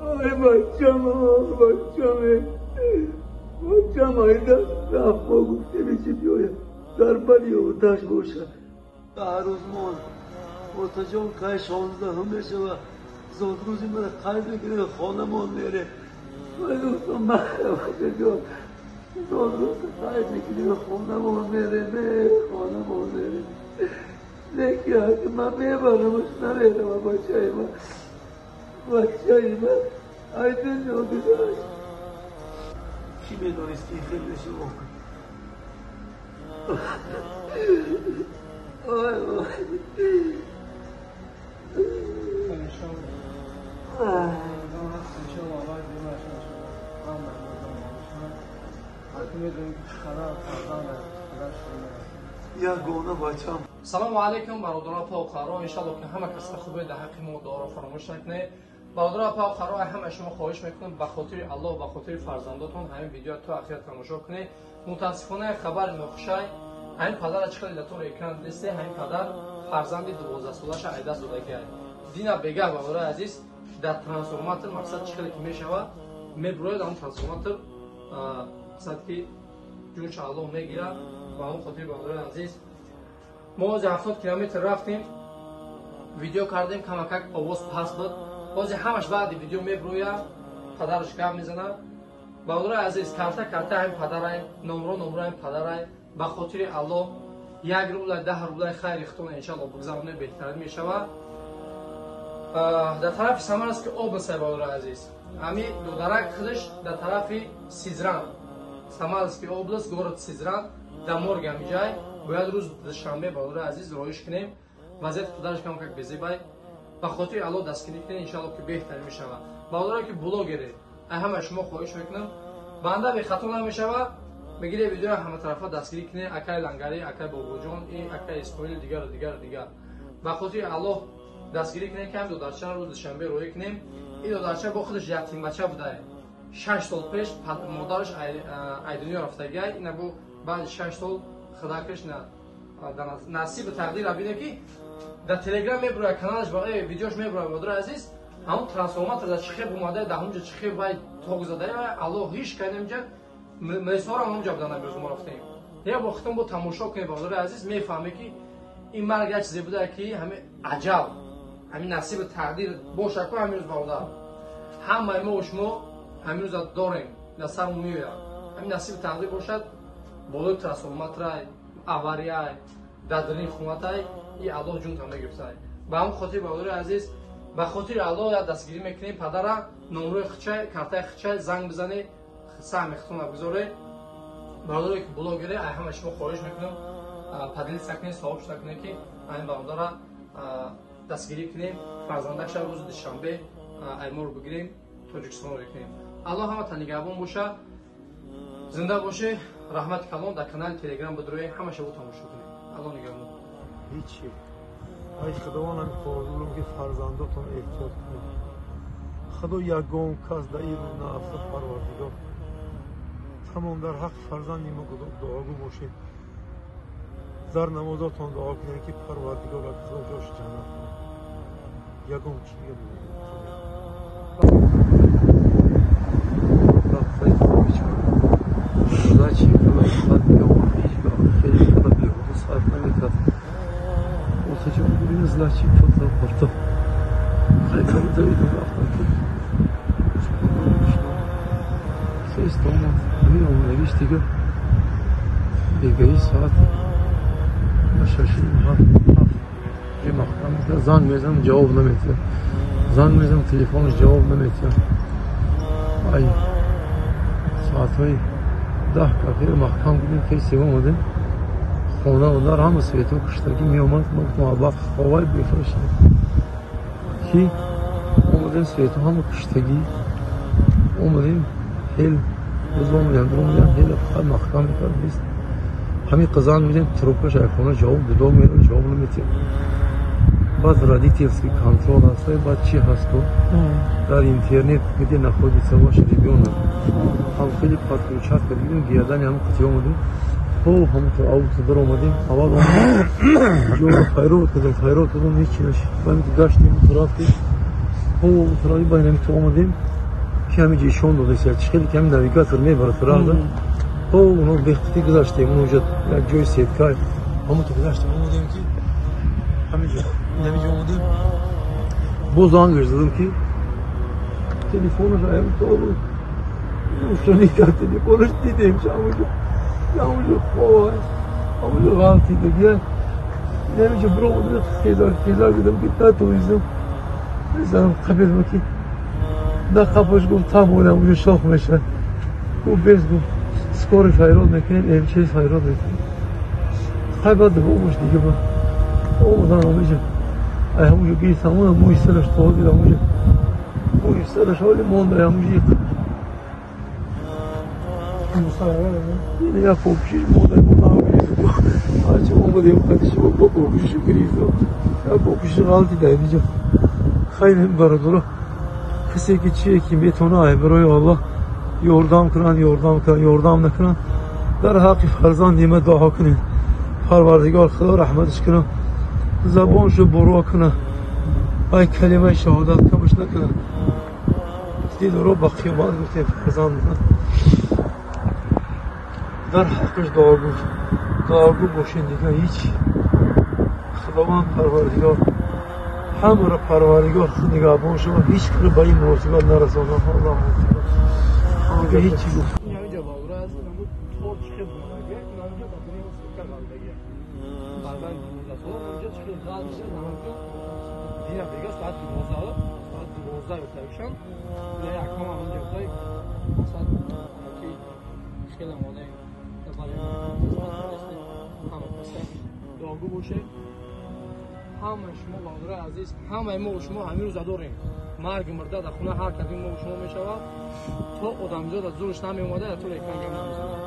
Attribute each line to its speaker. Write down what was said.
Speaker 1: Ай бачам, бачам, бачам, ай даст рафт, мо гуфтем чӣ биёяд, дар бали оташ бошад. Ҳаррӯз мон отаҷон кай 16-ум мешавад, зодрӯзи мара қайд мекунем, хонамон мерем. Ай гуфтам, бачаҷон, зодрӯз қайд мекунем, хонамон мерем, хонамон мерем. Лекин ман мебарамаш, намерам. Бачаи ман, бачаи ман ай дунё гузашт. Кӣ медонист, ки хел мешавад? Ой, ой. Ягона бачам.
Speaker 2: Салому алайкум, бародарон, апа хоҳарон. Иншалло, ки ҳама кас хубе. Дар ҳаққи мо дуоро фаромӯш накунед. Бародарон, апа хоҳарон, ҳама шумо хоҳиш мекунам, ба хотири Аллоҳ, ба хотири фарзандотон ҳамин видео то ахир тамошо кунед. Мутаассифона, хабари нохушай: ҳамин падара чӣ хеле дар тори экран дидесте, ҳамин падар фарзанди 12-солаша айдаст додагиай. Дина бегаҳ, бародарои азиз, дар трансформатор, мақсад, чӣ хеле ки мешавад, мебурояд ҳамн трансформатор, мақсад, ки ҷунша Аллоҳ мегирад. Ба ҳамн хотири, бародарои азиз, мо ҳозир 70 километр рафтем, видео кардем, камакак овоз паст буд. Ҳозир ҳамаш баъди видео мебурояд, падараш гап мезанад. Бародарои азиз, карта карта ҳамин падарай, номро номро ҳамин падарай. Ба хотири Аллоҳ, 1 рублай, 10 рублай хайри хитон, иншалло, бигзароне, беҳтарин мешавад. Дар тарафи Самарский область, бародарои азиз, ҳами додарак худаш дар тарафи Сизран, Самарский область, город Сизран, дар морг ҳамиҷай. Бояд рӯз душанбе, бародарои азиз, роиш кунем. Вазъияти падараш камкак безебай. Ба хотири Аллоҳ дастгирӣ кунед, иншалло, ки беҳтарин мешавад. Бародарое ки блогере, ай ҳама шумо хоҳиш мекунам, банда бехато намешавад, мегире видеоро, ҳаматарафа дастгирӣ кунед. Акай Лангарӣ, акай Бобоҷон, акай Исмоил, дигару дигару дигар, ба хотири Аллоҳ дастгирӣ кунед, ки ҳам додарчаро рӯз душанбе роӣ кунем. Ин додарча бо худаш ятимбача будае. 6 сол пеш модараш ай дунё рафтагиай. Ина бо баъди 6 сол худакаш насибу тақдира бине, ки дар Телеграм мебурояд, каналаш видеош мебурояд. Бародари азиз, ҳамун трансформатор дар чӣ хеб омада, дар ҳамунҷо чӣ хеб вай ток задая, Аллоҳ ҳеч кай намҷа. Милисҳоро ҳамунҷа будан, амрӯз мо рафтем. Я бо хитон бо тамошо кунед, бародари азиз, мефаҳме, ки ин марг як чизе буда, ки ҳами аҷал, ҳамин насибу тақдир боша ку. Ҳамин рӯз, бародар, ҳамаи мо шумо ҳамин рӯза дорем, дар сармон меояд. Ҳамин насибу тақдир бошад, болои трансформаторай, аварияй, дар дарини хуматай, и Аллоҳ ҷунта мегирифтай. Ба ҳамн хотир, бародари азиз, ба хотири Аллоҳ як дастгирӣ мекунем падара. Номрои хичай, картаи хичай, занг бизане, саҳми хитона бигзоре. Бародаре ки блогере, ай ҳама шумо хоҳиш мекунам, поделиться кунед, савоб шуда кунед, ки ҳамин бародара дастгирӣ кунем, фарзандакша рӯзи душанбе айморо бигирем, Тоҷикистонро кунем. Аллоҳ ҳамата нигаҳбон боша, зинда боше. Раҳмати калон. Дар канали Телеграм бидроем, ҳамаша бо тамошо кунем. Аллоҳ нигаҳбон.
Speaker 3: Ҳичи. Ай Худовандам, қодурам, ки фарзандотон эҳтиёт кунед. Худо ягон кас дар ин рӯз наафтад. Парвардигор, тамом дар ҳаққи фарзанди мо дуогӯ бошед, дар намозотон дуо кунед, ки Парвардигор, Худо ҷоши ҷаннат кунад. Ягон чи дига
Speaker 1: Зачем хеле беҳуда сарф намекард. Отаҷон, бибин, зачем фото давидам, рафтам, ки хест омад. Ҳамин омадагиш дига бегаи соат ба шаши ҳафт маҳкам мекард. Занг мезанам, ҷавоб наметиҳад, занг мезанам, телефонаш ҷавоб наметиҳад. Ай соатҳои 10 каферо маҳкам кунем, хел омадем хона. Дар ҳама светҳо куштагӣ меомад. Ма гуфтам, абақ ховай бефашем, ки омадем, светҳо ҳама куштагӣ. Омадем, хел боз омадем, омадем, хел фақат маҳкам мекард, бист ҳамин занг мезанем, трубкаш ай хона ҷавоб дудо меро, ҷавоб наметиҳад. Баъд родительский контроль ҳаст, баъд чӣ ҳасту дар интернет, где находится ваш ребенок, ҳам хеле подключать кардем, гиядани ҳам қити омадем, ҳо ҳамтор ауто дар омадем. Аввал омадем, ҷоро файрод кардем, файрод кардем, ҳечи нашид. Баъд гаштем, рафтем. То байнами то омадем, ки ҳамиҷа ишон додест, чи хеле ки ҳами навигатор мебарад рада. То оно бехтити гузаштем, онҷа як ҷои сетка ҳамон то гузаштем, омадем ки ҳамиҷа ҳамиҷа омадем. Боз зангаш задам ки телефонаш аям то рӯшанӣ кард, телефонаш дидем, ҳамонҷо ҳамонҷо хоб, ҳамонҷо ғалтидагия. Ҳамиҷа биромадем, хеза хеза гудам ки натонистам. Занам қабил ки на қапаш гуфт, тамонам онҷо шох мешавад. Гуфт без, гуфт скорый файрод мекунем, МЧС файрод мекунем. Хай баъд давомаш дига ба омадан ҳамиҷа. Ай ҳамонҷо гирифтам, ҳамон мӯи сараш то ҳозир ҳамонҷо мӯи сараш ҳоли монда ҳамонҷо. Ин як попӯшиш монда, ҳарчи омадем қадиши бо попӯшишу гирифтам. Як попӯшиши ғалтида ҳамиҷа. Хайр, бародаро, касе ки чие ки метавона, ай барои Аллоҳ ёрдам кунанд, ёрдам кунанд, ёрдам накунанд, дар ҳаққи фарзанди ма дуо кунед. Парвардигор Худо раҳматаш кунад, забоншо буро кунад, ай калимаи шаҳодат камаш накунад. Дидоро ба қиёмат гуфтем фарзанд дар ҳаққаш дуогӯ дуогӯ бошед. Дига ҳеҷ. Худованд Парвардигор ҳамаро Парвардигор нигаҳбон шава, ҳеҷ киро ба ин муносибат нарасонад. Аллоҳ дига ҳеҷ чӣ гуфт.
Speaker 2: Ҳаминҷа бовра аст, тор чӣ хел бумадаги, ҳаминҷа ба дуни сетка ғалдаги. Баъзан 12 сола ҳаминҷа чӣ хел ғалдиша ҳаминҷа дина дига соат 12, соат 12 ёфтагишан. Якам ҳаминҷа будай, масалан ки хеле омодаем. Ҳама каса дуогӯ бошед. Ҳамаи шумо бародарои азиз, ҳамаи мо шумо ҳамин рӯза дорем. Марги мурда дар хона ҳар кадоми мо шумо мешавад. То одамзод аз зурш намеомада, то экран гап намезанад.